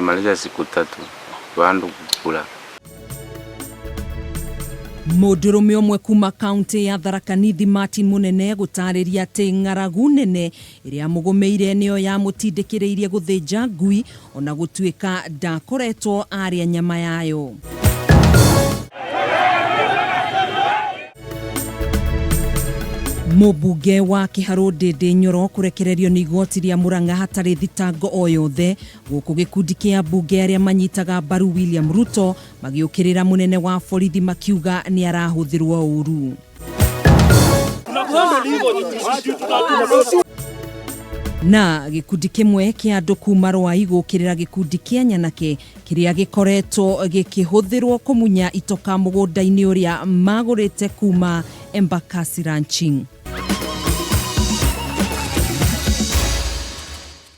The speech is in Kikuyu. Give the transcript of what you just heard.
Nilimaliza siku tatu bandu kukula. Mũndũrũme ũmwe kuma kaunti ya Tharaka Nithi Martin Mũnene gũtarĩria atĩ ng'aragu nene ĩrĩa amũgũmĩire nĩyo yamũtindĩkĩrĩirie gũthĩnja ngui ona gũtuĩka ndakoretwo arĩa nyama yayo. Mũmbunge wa Kĩharũ Ndĩndĩ Nyoro kũrekererio nĩ igoti rĩa Murang'a hatarĩ thitango o yothe gũkũ gĩkundi kĩa ambunge arĩa manyitaga mbaru William Ruto magĩũkĩrĩra mũnene wa borithi makiuga nĩ arahũthĩrwo ũru. Na gĩkundi kĩmwe kĩa andũ kuma Rwai gũkĩrĩra gĩkundi kĩa nyanake kĩrĩa gĩkoretwo gĩkĩhũthĩrwo kũmunya itoka mũgũnda-inĩ ũrĩa magũrĩte kuma Embakasi Ranching.